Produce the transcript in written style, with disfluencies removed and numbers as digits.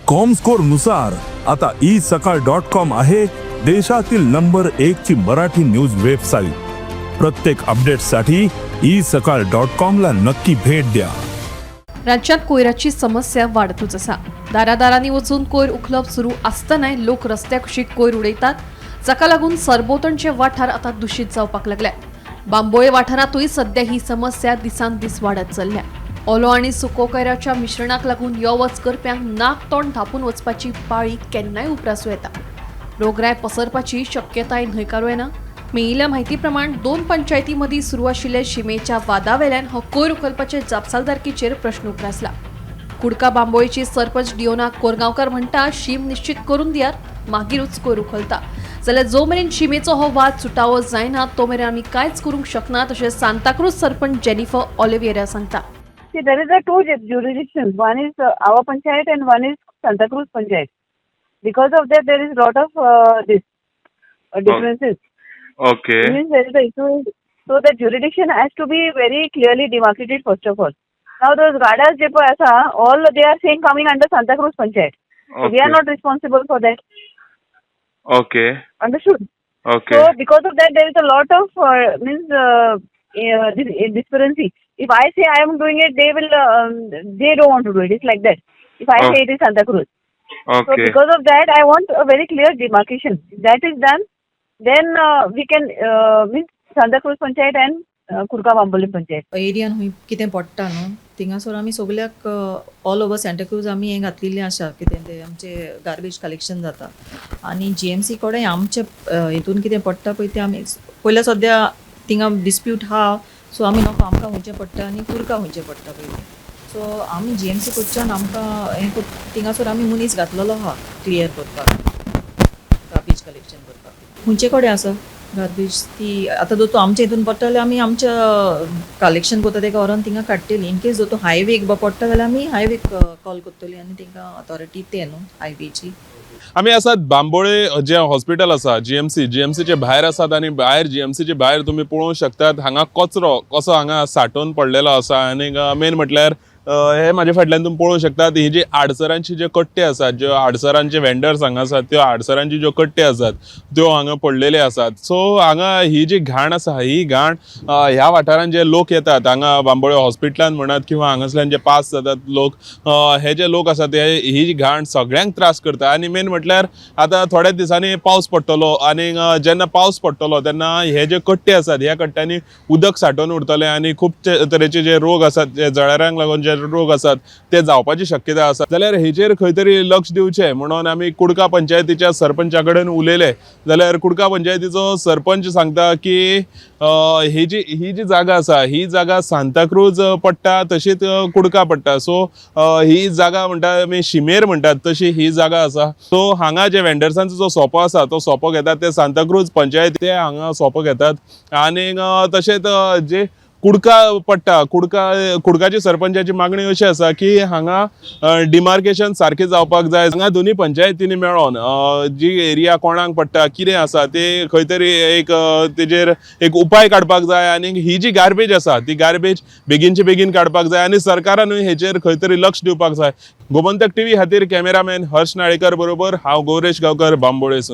Comscore नुसार आता E सकाळ डॉट कॉम आहे देशातील नंबर एक ची मराठी न्यूज वेबसाईट. प्रत्येक अपडेटसाठी ई सकाळ डॉट कॉम ला नक्की भेट द्या. राज्यात कोयराची समस्या वाढतूच आसा. दारादारांनी वचून कोयर उखलप सुरू आसतनाय लोक रस्त्या कुशीक कोयर उडयतात, जाका लागून सरभोंवतणचे वाठार आतां दुशीत जावपाक लागल्यात. बांबोळे वाठारांतूय सध्या ही समस्या दिसान दीस वाडत चल्ल्या. ओलो आनी सुको कोयराच्या मिश्रणाक लागून यो वच करप्यांक नाक तोंड धांपून वचपाची पाळी केन्नाय उप्रासूं येता. रोगराय पसरपाची शक्यताय न्हयकारूं येना. मेळिल्ल्या म्हायती प्रमाण दोन पंचायती मदीं सुरू आशिल्ल्या शिमेच्या वादावेल्यान हो कोयर उखलपाचे जापसालदारकीचेर प्रश्न उप्रासला. कुडका बांबोळीची सरपंच डिओना कोरगांवकर म्हणटा, शीम निश्चित करून दियात, मागीरूच कोयर उखलता. जाल्यार जो मेरेन शिमेचो हो वाद सुटावो जायना तो मेरेन आमी कांयच करूंक शकनात, अशें सांताक्रूज सरपंच जेनिफर ऑलिव्हिएरा सांगता. See, there is a two jurisdictions. One is our panchayat and one is Santa Cruz panchayat. Because of that, there is lot of this differences. Means there is a issue. So the jurisdiction has to be very clearly demarcated first of all. Now those gadas जे पळय आसा, all they are saying coming under Santa Cruz panchayat. So we are not responsible for that. Understood? Okay. So because of that, there is a lot of means this disparity. If I say I am doing it, they don't want to do it. It's like that. If I say it is Santa Cruz. So because of that, I want a very clear demarcation. If that is done, then we can means Santa Cruz Panchayat and Kurka Bambolim Panchayat. एरियान खंय कितें पडटा न्हू, थिंगासर आमी सगल्याक all over सँटाक्रूज आमी हें घातलेलें आसा, कितें तें आमचें गार्बेज कलेक्शन जाता आनी जीएमसी कडेन आमचे हितून कितें पडटा पळय तें आमी पयल्या. सद्या थिंगा डिस्प्यूट आहा, सो आमी नको आमकां खंयचें पडटा आनी कुरका खंयचें पडटा पयलीं. सो आमी जीएमसी कडच्यान आमकां हें थिंगासर आमी मनीस घातलेलो आहा क्लियर करपाक, गार्बेज कलेक्शन करपाक. खंयचे कडेन आसा गार्बेज ती आतां जर तूं आमच्या हितून पडटा जाल्यार आमी आमच्या कलेक्शन करता तेका व्हरोन थिंगा काडटली. इन केस जर तूं हायवेक पडटा जाल्यार आमी हायवेक कॉल करतली आनी तेंकां ऑथॉरिटी ते न्हू हायवेची. आमी आसात बांबोळे जे हॉस्पिटल आसा, जीएमसी, जीएमसीचे भायर आसात आनी भायर, जीएमसीचे भायर तुमी पळोवंक शकतात, हांगा कचरो कसो हांगा साठोवन पडलेलो आसा. आनी मेन म्हटल्यार हे म्हाजे फाटल्यान तुमी पळोवंक शकतात, ही जी आडसरांची जे कट्टे आसात, ज्यो आडसरांचे वेंडर्स हांगा आसात, त्यो आडसरांची ज्यो कट्टे आसात त्यो हांगा पडलेले आसात. सो हांगा ही जी घाण आसा, ही घाण ह्या वाठारांत जे लोक येतात, हांगा बांबोळे हॉस्पिटलान म्हणात किंवा हांगासल्यान जे पास जातात लोक, हे जे लोक आसात ते ही जी घाण सगळ्यांक त्रास करता. आनी मेन म्हटल्यार आतां थोड्याच दिसांनी पावस पडटलो आनी जेन्ना पावस पडटलो तेन्ना हे जे कट्टे आसात, ह्या कट्ट्यांनी उदक सांठोवन उरतलें आनी खूब तरेचे जे रोग आसात, जे जळारांक लागून जे रोग आसात ते जावपाची शक्यता आसा. जाल्यार हेचेर खंय तरी लक्ष दिवचें म्हणून आमी कुडका पंचायतीच्या सरपंचा कडेन उलयले. जाल्यार कुडका पंचायतीचो सरपंच सांगता की ही जी जागा आसा, ही जागा सांताक्रूज पडटा, तशीच कुडका पडटा. सो ही जागा म्हणटा आमी शिमेर म्हणटात तशी ही जागा आसा. सो हांगा जे वेंडर्सांचो जो सोपो आसा तो सोपो घेतात ते सांताक्रूज पंचायत, ते हांगा सोपो घेतात. आनी तशेंच जे कुडका पडटा, कुडका, कुडकाची सरपंचाची मागणी अशी आसा की हांगा डिमार्केशन सारकें जावपाक जाय. हांगा दोनी पंचायतींनी मेळोन जी एरिया कोणाक पडटा, कितें आसा ते खंय तरी एक तेजेर एक उपाय काडपाक जाय आनी ही जी गार्बेज आसा ती गार्बेज बेगीनचे बेगीन काडपाक जाय आनी सरकारानूय हेचेर खंय तरी लक्ष दिवपाक जाय. गोमंतक टीव्ही खातीर कॅमेरामॅन हर्ष नाळेकर बरोबर हांव गौरेश गांवकर, बांबोळेसून.